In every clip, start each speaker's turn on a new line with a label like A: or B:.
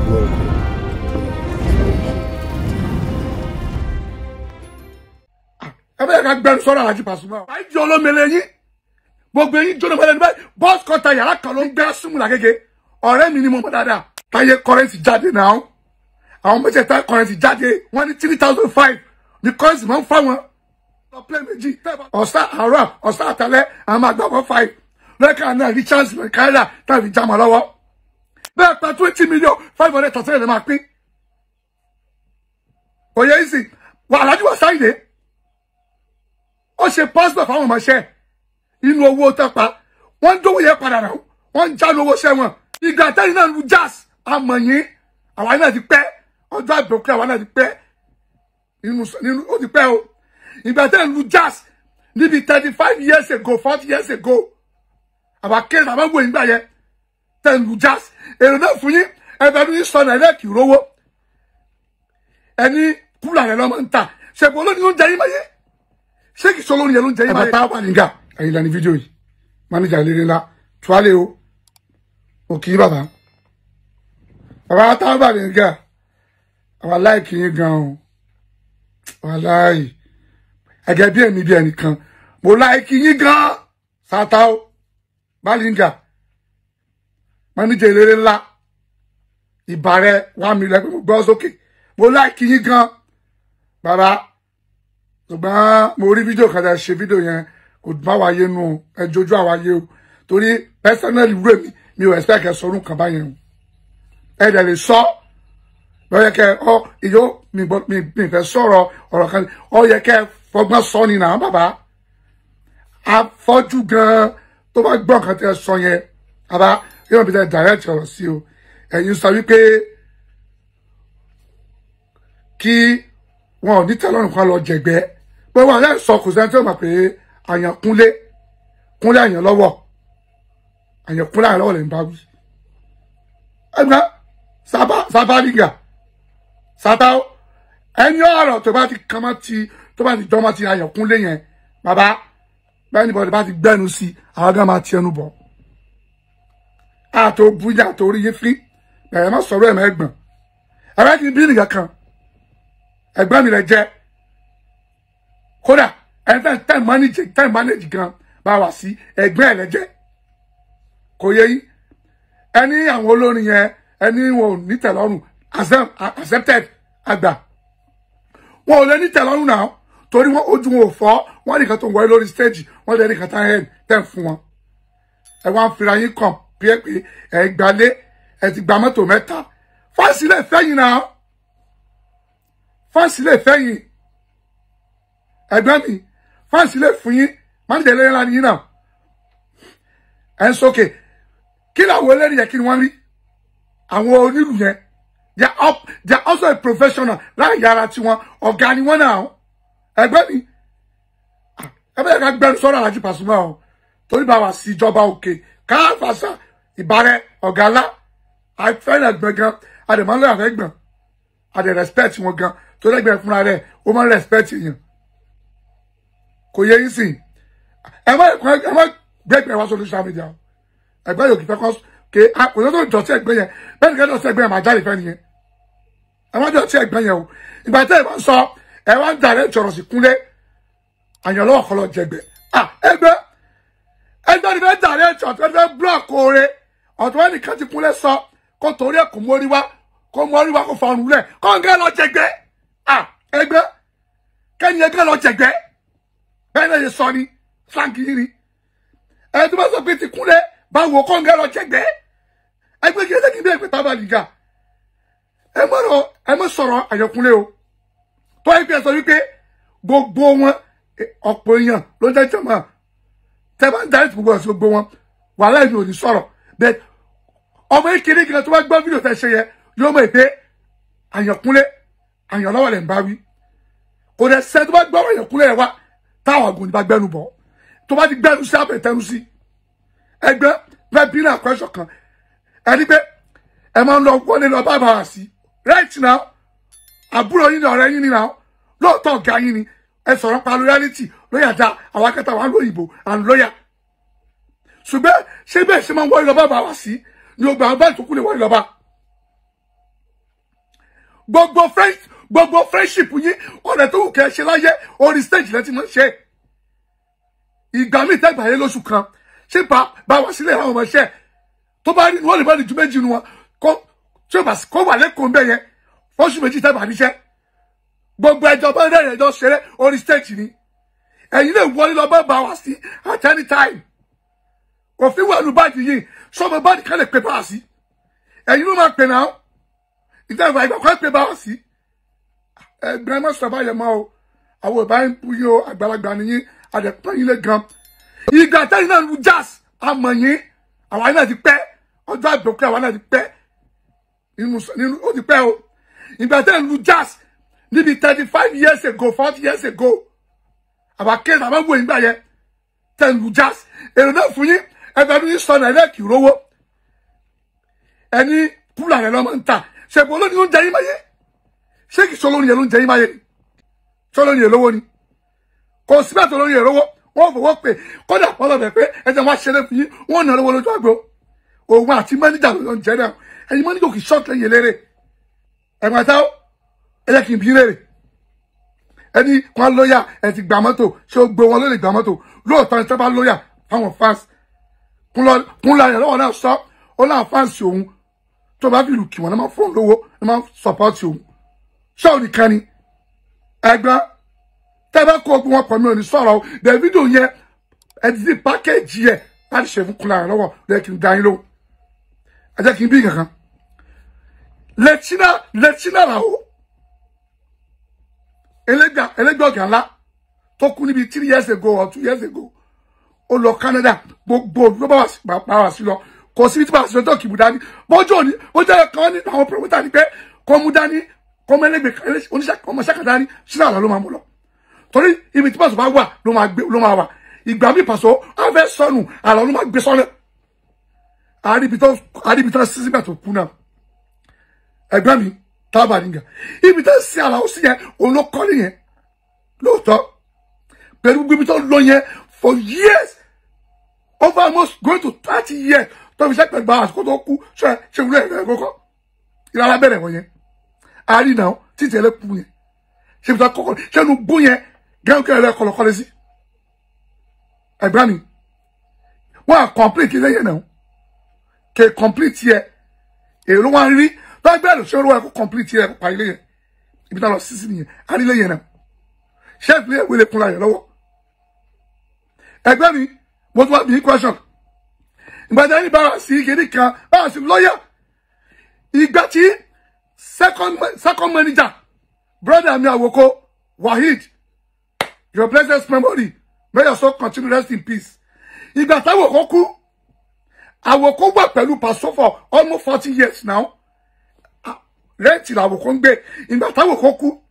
A: Welcome.
B: Ẹ bẹ́ẹ̀ ká gbẹnu sọ́rọ̀ Alhaji Pasuma. Àyè jẹ́ olómele yín. Gbogbo eyín jóná mọ́lẹ̀ níbẹ̀. Bọ́ọ̀sì kọta yàrá kan ló ń gbé súnmù lágége. Ọ̀rẹ́ mi ni mo mọ̀ dáadáa. Táyé kọ́rẹ́ǹsì jáde náà. Àwọn mẹ́tẹ̀ẹ̀ta kọ́rẹ́ǹsì jáde. Wọ́n ní 3,500 ní kọ́rẹ́ǹsì máa ń fá wọn. Lọ plẹ̀ méjì. Ọ̀sán àárọ̀ ọ̀sán àtàlẹ́ àwọn máa gbà 1,500. Lẹ́ka náà rí chance lọ káyà tàbí jámọ̀ lọ́wọ́. Bẹ́ẹ̀ pa 20,500,000 lè máa pín. Kò yẹ ìsìn. Wà Alhaji Wasiu Ayinde. Ó ṣe pásítọ̀ fáwọn ọmọọṣẹ́ inú owó tẹ́pa wọ́n ń dówó yẹn padà rà wọ́n ń jáde owó ṣẹ́ wọn. Ìgbà tẹ́yìn náà lu jazz amọ̀yìn àwa náà ti pẹ́ ọjọ́ àbẹ̀kú àwa náà ti pẹ́ nínú ó ti pẹ́ o. Ìgbà tẹ́yìn lu jazz níbi 35 years ago 40 years ago àwa kéré àwa wò nígbà yẹn tẹ́yìn lu jazz èrò náà fún yín ẹgbẹ́ ní sọnà ẹlẹ́kì rówó ẹni kúlà rẹ̀ lọ́mọ ń ta ṣẹ̀pọ̀ olóyún oúnjẹ yín máa yẹ ṣé kìí sọlọ́run yẹn ló ń jẹ́ yín báyìí. Ẹ bá Balinga ẹ̀yin lẹni fídíò yìí mánéjà eléré ńlá tuwálé o ò kì í bàbá bàbá tá Balinga àwa láìkì yín gan o àwa láì ẹgẹ bí èmi bí ẹnìkan mo láìkì yín gan sátá o Balinga mánéjà eléré ńlá ìbà rẹ wà mí lẹ́pẹ́ mo gbọ́ sókè mo láìkì yín gan bàbá. Ṣùgbọ́n mo rí fídíò kan tá a ṣe fídíò yẹn kò bá wa yé nu ẹ jojú àwa yé o torí personally wúrò mi ò expect kẹ́ sọrún kan báyẹn o ẹ dẹ̀ lè sọ lọ́yẹ kẹ́ ọ ìyó mi fẹ́ sọ̀rọ̀ ọ̀rọ̀ kan ọ yẹ kẹ́ fọgbọ́n sọ ni náà bàbá afọ́jú gan tó bá gbọ́ nǹkan tẹ́ sọ yẹn bàbá yóò fi tẹ direct ọ̀rọ̀ sí o ẹ̀yin sọ wípé kí wọn ò ní tẹ́lọ́rùn kan lọ jẹ̀gbẹ́ pé wọn àlẹ́ sọ kò sẹ́ni tí ó mọ̀ pé àyàn kúnlé kúnlé àyàn lọ́wọ́ àyàn kúnlé àyàn lọ́wọ́ lè ń bá wí. Ẹgbẹ́ sábàlìgà sábà ẹni ọ̀rọ̀ tó bá ti kàn mọ́ ti tó bá ti jọ́ mọ́ ti àyàn kúnlé yẹn bàbá bẹ́ẹ̀ ni bọ́dọ̀ bá ti gbẹ́nu sí i àwọn gan máa ti ẹnu bọ̀. Àtò búyà àtò orí yín fín bẹ̀rẹ̀ má sọ̀rọ̀ ẹ̀mọ́ ẹ̀gbọ̀n ẹ̀rẹ́ kì í bí nìkan kan ẹ̀gbọ́n mi rẹ̀ jẹ́ kódà ẹni tẹ́ mánéjì gan bá wà sí ẹgbẹ́ ẹ̀ lẹ́jẹ́ kò yẹ yín ẹni àwọn olórin yẹn ẹni wọn ò ní tẹ́lọ́rùn accepted àgbà wọn ò lè ní tẹ́lọ́rùn náà torí wọn ojú wọn ò fọ́ wọn nìkan tó ń wọlé lórí stage wọn lè nìkan tá ẹ̀ fún wọn ẹ wá ń fira yín kàn pé ẹ gbalé ẹ ti gba mọ́tò mẹ́ta fáǹsì lè fẹ́yìn náà fáǹsì lè fẹ́yìn ẹ̀gbọ́n mi fáǹsì lè fún yín mánéjà eléré ńlá ni yín náà ẹ̀ ń sókè kí làwọn eléré yẹn kí ni wọ́n rí àwọn onílù yẹn they are also a professional láì yára tiwọn ọ̀gá ni wọ́n náà ẹ̀gbọ́n mi ẹ̀bẹ̀ yẹn ká gbẹnu sọ́rọ̀ Alhaji Pasuma o torí bá wà sí ìjọba òkè káfàṣà ìbárẹ̀ ọ̀gá ńlá àfẹ́rẹ́ ẹ̀gbọ́n gan àdèmọ́lẹ́ àfẹ́gbọ̀n àdè respect wọn gan torí ẹgbẹ́ fúnra rẹ̀ ó máa ń respect yẹn kò yẹ yín sìn ẹ má gbẹgbẹ wá sórí social media ẹgbẹ́ yòókì fẹ́ kọ́ ké kò tó dọ̀tí ẹgbẹ́ yẹn bẹ́ẹ̀ nìkan dọ̀tí ẹgbẹ́ yẹn máa jáde fẹ́ nìyẹn ẹ má dọ̀tí ẹgbẹ́ yẹn o ìgbà tẹ́ ẹ bá ń sọ ẹ wá ń dàrẹ́ jọ̀rọ̀ sí kúnlé àyàn lọ́wọ́ kọ́ lọ jẹgbẹ́ ẹgbẹ́ ẹgbẹ́ ni fẹ́ dàrẹ́ jọ̀ tó fẹ́ blọọkì oore ọ̀tọ̀ ẹnìkan ti kúnlé sọ kó torí ẹ̀ kò mórí wá kó mórí wá kó fọrùn lẹ̀ kó ń gẹ́ lọ jẹgbẹ́ ẹgbẹ́ kẹ́ni ẹgbẹ́ lọ jẹgbẹ́ bẹ́ẹ̀ náà yẹ sọ ni flanki yìí ni ẹ tó bá sọ pé ti kúnlẹ̀ báwo kọ́ńgá lọ jẹgbẹ́ ẹgbẹ́ kí ẹsẹ̀ kí bí ẹgbẹ́ Balinga ẹ mọ̀ sọ̀rọ̀ Àyànkúnlé o tó ẹ fi ẹ sọ wípé gbogbo wọn ọ̀pọ̀ èèyàn ló ń jẹ́ jọ̀mọ́ tẹ́ bá ń darí gbogbo ọ̀sẹ̀ gbogbo wọn wàhálà ìlú ò ní sọ̀rọ̀ bẹ́ẹ̀ ọmọ ìkíní kan tó bá gbọ́ fídíò tẹ́ ṣe yẹ yóò mọ̀ pé Àyànkúnlé Àyànlọ́wọ́ lẹ̀ ń bá wí kò dẹ̀ sẹ́ tó bá gbọ́ Àyànkúnlé yẹn wá táwọn àgùn ní bá gbẹnu bọ̀ tó bá ti gbẹnu sí abẹ tẹnu sí ẹgbẹ́ fẹ́ bí náà question kan ẹni pé ẹ máa ń lọ wọlé lọ bá bàrà sí right now àbúrò yín ni ọ̀rẹ́ yín ni now lóòótọ́ ọ̀gá yín ni ẹ sọ̀rọ̀ pa loyalty lóyà dá àwọn akẹ́tà wà lóyìnbó and lóyà ṣùgbọ́n ṣé bẹ́ẹ̀ ṣe máa ń wọlé lọ bá bàrà sí ni ògbà àwọn báyìí tó kú lè wọlé lọ bá Gbogbo friendship yín ọ̀rẹ́ tó wù kẹ́ ṣe láyé orí stage lẹ́tí mọ́ ṣe. Ìgbà míì tẹ́gbà yẹn lóṣù kan ṣé bá wá sílẹ̀ àwọn ọmọ iṣẹ́ tó bá rí wọ́n lè bá ní ju méjì nu wọn kó tí ó bá kó wà lẹ́kọ̀ọ́ ń bẹ̀ yẹn fọ́ṣù méjì tẹ́gbà níṣẹ́. Gbogbo ẹjọ́ bá rẹ̀ ẹjọ́ ṣeré orí stage ni. Ẹ̀yin lè wọlé lọ bá wá sí at any time. Òfin wà lù báàdì yìí sọmọ báàdì kan lè pè bá wá sí. Ẹ̀yin ló máa pè náà. Ìjọba ìgbà kan pè bá wá sí. Ẹgbẹ́ má sọ báyẹn mọ́ o. Àwọn ìbá ń bu yín o, àgbàlagbà nìyí, àdẹ̀pọ̀ yín lé gan. Ìgbà tẹ́yìn náà lu jazz, àmọ̀ yín, àwa náà ti pẹ́, ọjọ́ àbẹ̀kú àwa náà ti pẹ́. Nínú ó ti pẹ́ o. Ìgbà tẹ́yìn lu jazz níbi 35 years ago, 40 years ago. Àwa kéde àwọn wo ìgbà yẹn tẹ́yìn lu jazz. Èrò náà fún yín, ẹgbẹ́ ní sọ̀nà ẹlẹ́kì rówó. Ẹni kúlà rẹ̀ lọ́mọ ń ta. Ṣèpọ̀ olóni ló ń jẹ yín máyé. Ṣé kì í ṣolóni yẹn ló ń jẹ yín máyé ni? Ṣolóni yẹn lówó ni? Kò síbẹ̀ tó lórí yẹn lówó. Wọ́n fọwọ́ pé kódà wọ́n lọ bẹ̀ pé ẹ̀jẹ̀ wọn ṣeré fún yín, wọ́n nà lówó lójú àgbo. Òun àti mẹ́níjà ló ń jẹ náà. Ẹ̀yin mẹ́níjà kì í ṣọ́ọ̀tì lẹ́yìn eléré. Ẹ̀gbọ́n táwọn ẹ jẹ́ kí n bí léèrè. Ẹni wọn lóyà ẹ ti gbà mọ́tò, ṣé ó gbé wọn ló lè gbà mọ́tò? Lóòótọ́ ni tẹ́ bá lóyà fáwọn fans. Kúnlọ yẹn lọ́wọ́ náà sọ, ó láwọn fans òun tó bá fi lù kí wọn náà máa fún lówó, náà máa sọpọ́tì òun. Ṣé òun nìkan ni? Ẹ̀gbọ́n tẹ́ bá kó ogun wọn pọ̀ mi ò ní sọ̀rọ̀ o. Davido yẹn ẹ ti di pákéjì yẹn láti ṣe fún Kúnlé lọ́wọ́ lẹ́yìn kí n dá yín lóhùn. Ẹ jẹ́ kí n bí kankan. Lẹ́tínà là ó. Ẹlẹ́gbẹ́ ọ̀gá ńlá tó kú níbi 3 years ago or 2 years ago. Ó lọ Canada gbogbo ló bá wà sí lọ. Kò síbi tí bá wà sí lọ tó kì í mú dání. Bọ́jú òní ó jẹ́ kan ní àwọn promoter ni pé kó mú dání kó mú ẹlẹ́gbẹ̀ẹ́ oníṣẹ́ ọmọ ṣẹ́kà dání sínú àlọ́ ló máa mú lọ. Torí ibi tí Pàṣọ bá wà ló máa gbé ló máa wà. Ìgbà mi Pàṣọ á fẹ́ sọnù àlọ́ ló máa gbé sọ́nà. Àríbi tó sí sígbà tó kú náà. Ẹ̀gbọ́n mi tábà nígbà. Ibi tó sí àlọ́ sí yẹn òun ló kọ́ nìyẹn. Lóòótọ́ pẹ̀lú gbogbo ibi tó lọ yẹn for years over almost going to 30 years tó fi ṣe pẹ̀lú bá àsìkò tó kú ṣe ṣe wúlò ẹ̀rọ ẹ̀kọ́kọ́. Ìrara bẹ̀rẹ̀ wọ̀nyẹn. Àárín náà títí ẹlẹ́kùn yẹn. Ṣé ibi tó kọ́kọ́ ṣé inú bú yẹn gẹ́gẹ́ ẹ̀rọ kọlọkọlẹ sí. Ẹ̀gbọ́n mi wọ́n á complete lẹ́yìn náà kè complete yẹ èrò wọn rí lọ́gbẹ́ ẹ̀rọ ṣé olówó ẹ̀kọ́ complete yẹ pa ilé yẹn ibi tá lọ sí sí nìyẹn àrí lẹ́yìn náà ṣé ìpínlẹ̀ ìwé lè kún láyẹ̀ lọ́wọ́. Ẹ̀gbọ́n mi mo tún wá bí question ìgbà tí ẹni bára sí kìíní kan bára sí lọ́yà ìgbà tí second manager brother mi Àwòkọ́ Waheed, your blessed memory, may your soul continue rest in peace. Ìgbà táwọn kú, Àwòkọ́ wà pẹ̀lú Pàṣọ for almost 40 years now. Rẹ́ǹtì làwòkọ́ ń gbé. Ìgbà táwọn kú,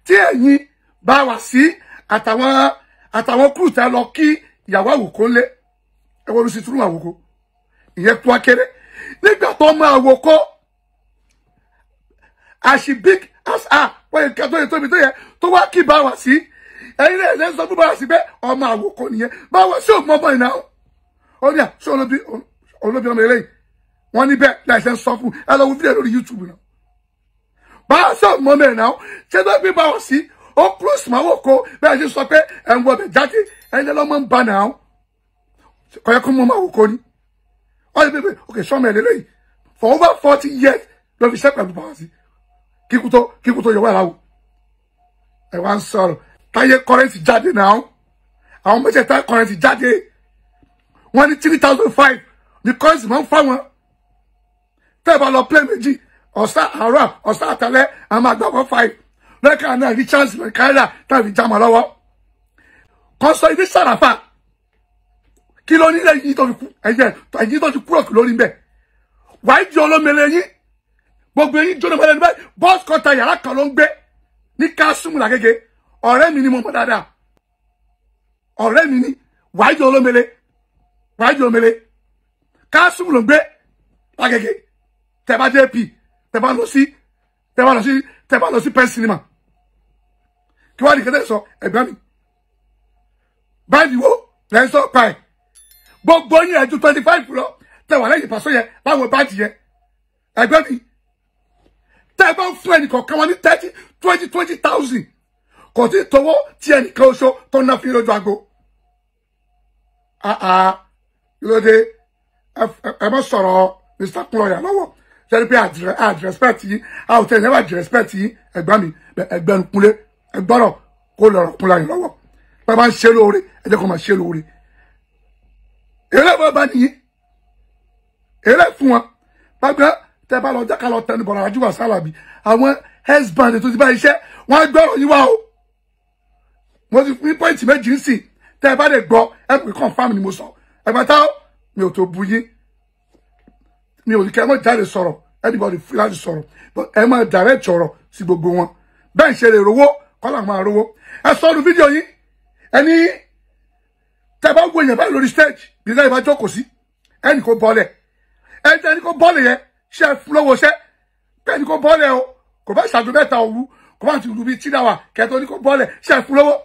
B: tí ẹ̀yin bá wà sí àtàwọn kúrú tẹ́ lọ kí ìyàwó Àwòkọ́ ńlé. Ẹ wọ́n sì túrú Àwòkọ́. Ìyẹn tó akéré. Nígbà tó mọ Àwòkọ́, as she big as her, wọ́n yẹ kí tó yẹ tóbi tó yẹ tó wá kí bá wà sí. Ẹ̀yin náà ẹ sọ fún báwa sí pé ọmọ Àwòkọ́ nìyẹn báwa sí òun ọmọ ìnáwó ó ní à ṣé olóbi ọmọ eléyìí wọn ní bẹ́ẹ̀ láìsẹ ń sọ fún ẹ lọ wo fídíò lórí YouTube náà báwa sí òun ọmọ ìnáwó ṣé tó gbé báwa sí ó close mọ́ Àwòkọ́ bẹ́ẹ̀ ṣe sọ pé ẹ̀ ń wọ ọbẹ̀ jáde ẹ̀yin lọ́mọ ń ba náà kọ̀yẹ́ kó mú ọmọ Àwòkọ́ ni ó ní bẹ́ẹ̀ ok sọmọ ẹ̀ lélẹ́yìí for over 40 years ló fi ṣẹ́ pẹ̀lú báwa sí kíkú tó yọwọ́ ẹ̀ láwò ẹ̀ wá ń sọ̀rọ̀. Táyé currency jáde náà àwọn mẹ́tẹ̀ẹ̀ta currency jáde wọ́n ní 3,500 ní currency máa ń fáwọn tẹ́ ẹ bá lọ play méjì ọ̀sán àárọ̀ ọ̀sán àtàlẹ́ àwọn àgbà 1.5 lẹ́ka náà rí chance lọ káyà tàbí jámọ́ lọ́wọ́ kan sọ ibi sàràfà kí ló ní lẹ́yìn tó fi kú ẹ̀yẹ ẹ̀yìn tó ti kúrò lórí mbẹ̀ wàá di olómele yín gbogbo eyín jóná mọ́lẹ́ níbẹ̀ bọ́ọ̀sì kọta yàrá kan ló ń gbé ní kásùmù làgége. Ọ̀rẹ́ mi ni mo mọ̀ dáadáa. Ọ̀rẹ́ mi ni Wáídì Olómele. Wáídì Olómele. Kásùmù ló ń gbé lágége. Tẹ́ bá dé p tẹ́ bá lọ sí tẹ́ bá lọ sí tẹ́ bá lọ sí pen cinema. Kí wàá ní kẹ́tẹ́ sọ ẹ̀gbọ́n mi. Báyìí wo lẹ́ ń sọ pa ẹ̀. Gbogbo yín ẹ̀ ju 25 lọ. Tẹ́ wà lẹ́yìn Pàṣọ yẹn láwọn báńkì yẹn. Ẹ̀gbọ́n mi. Tẹ́ ẹ bá ń fún ẹnìkọ̀ọ̀kan wọn ní 30, 20, 20,000. Kò tí tọwọ́ tí ẹnìkan oṣù tó ń ná fi lójú agbo. Lóde ẹ má sọ̀rọ̀ Mr. Kúnlọ́yà lọ́wọ́. Ṣé pé àdì respect yín, a ò tẹ̀ ẹ̀ àdì respect yín, ẹ̀gbọ́n mi, ẹgbẹ́nu Kúnlé, ẹgbọ́rọ̀ kó lọ̀rọ̀ Kúnlọ́yà lọ́wọ́. Bá bá ń ṣe lóore, ẹ jẹ́ kó máa ṣe lóore. Èrè bá bá nìyí. Èrè fún wọn. Bágbẹ́ tẹ́ bá lọ jákà lọ tẹnu bọ̀rọ̀ àjùwà sálàbí. Àwọn husband tó ti bá iṣẹ́, wọ́n á gbọ́rọ̀ yín wá o. Mo ti fún pọ́ìntì méjì ń sìn. Tẹ́ bá lè gbọ́, ẹ pè confirm ni mo sọ. Ẹgbẹ́ tá mi ò tó bu yín. Mi ò ní kẹ́ ẹ mọ̀ jáde sọ̀rọ̀. Anybody free láti sọ̀rọ̀. But ẹ máa direct ọ̀rọ̀ sí gbogbo wọn. Bẹ́ẹ̀ ṣe lè rówó, kọ́lá máa rówó. Ẹ sọ́nu fídíò yín. Ẹni tẹ́ bá wo èèyàn báyìí lórí stage, bí láì bá jókòó sí, ẹnì kò bọ́lẹ̀. Ẹni kò bọ́lẹ̀ yẹn, ṣe fún lọ́wọ́ ṣẹ́. Ẹnì kò bọ́lẹ̀ o, kò bá ṣàjọ mẹ́ta òru, kò bá ti rú bí tídáwà, kẹtọ́ ní kò bọ́lẹ̀, ṣe fún lọ́wọ́.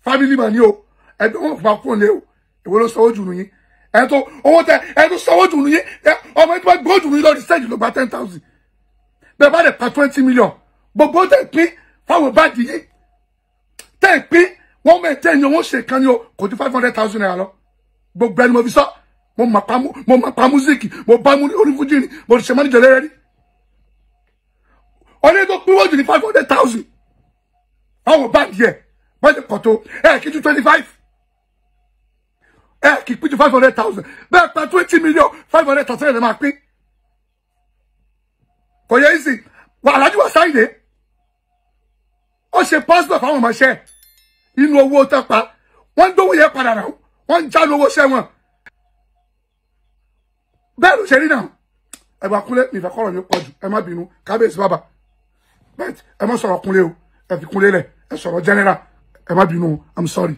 B: Family man ni o, ẹgbẹ́ wọn kò bá kúrò lé o, èwo ló sanwó jù nù yín. Ẹni tó owó tẹ, ẹni tó sanwó jù nù yín, ọmọ ẹni tó bá gbó jù nù yín lórí stage ló gba 10,000. Bẹ́ẹ̀ bá lè pa 20 million, gbogbo tẹ̀ pín fáwọn báàgì yín. Tẹ̀ pín wọ́n mẹ́tẹ́ ni wọ́n ṣe kan ní o, kò ju 500,000 naira lọ. Gbogbo ẹni mo fi sọ, mo mà pa músíkì, mo bá onífújì ni, mo ṣe mọ́níjọ lẹ́rẹ́ rí. Ọ̀rẹ́ tó pín wọ́n jù ní 500,000. Fáwọn báàgì ẹ̀, wọ́n ti pọ̀ tó, ẹ̀ kí ju 25. Ẹ̀ kì pín ju 500,000. Bẹ́ẹ̀ pa 20 million, 500,000 ẹ̀ máa pín. Kò yẹ ìsìn, wà Alhaji Wasiu Ayinde. Ó ṣe pásítọ̀ fáwọn ọmọọṣẹ́. Inú owó tán pa, wọ́n ń dówó yẹn padà náà, wọ́n ń já lówó ṣẹ́ wọn. Bẹ́ẹ̀ ló ṣe rí náà. Ẹ bá Kúnlé, mi ìfẹ́ kọ́rọ̀ mi pọ̀ jù, ẹ má bínú, kábíyèsí bàbá. Bẹ́ẹ̀ ẹ má sọ̀rọ̀ Kúnlé o, ẹ fi Kúnlé lẹ̀, ẹ sọ̀rọ̀ general, ẹ má bínú, I'm sorry.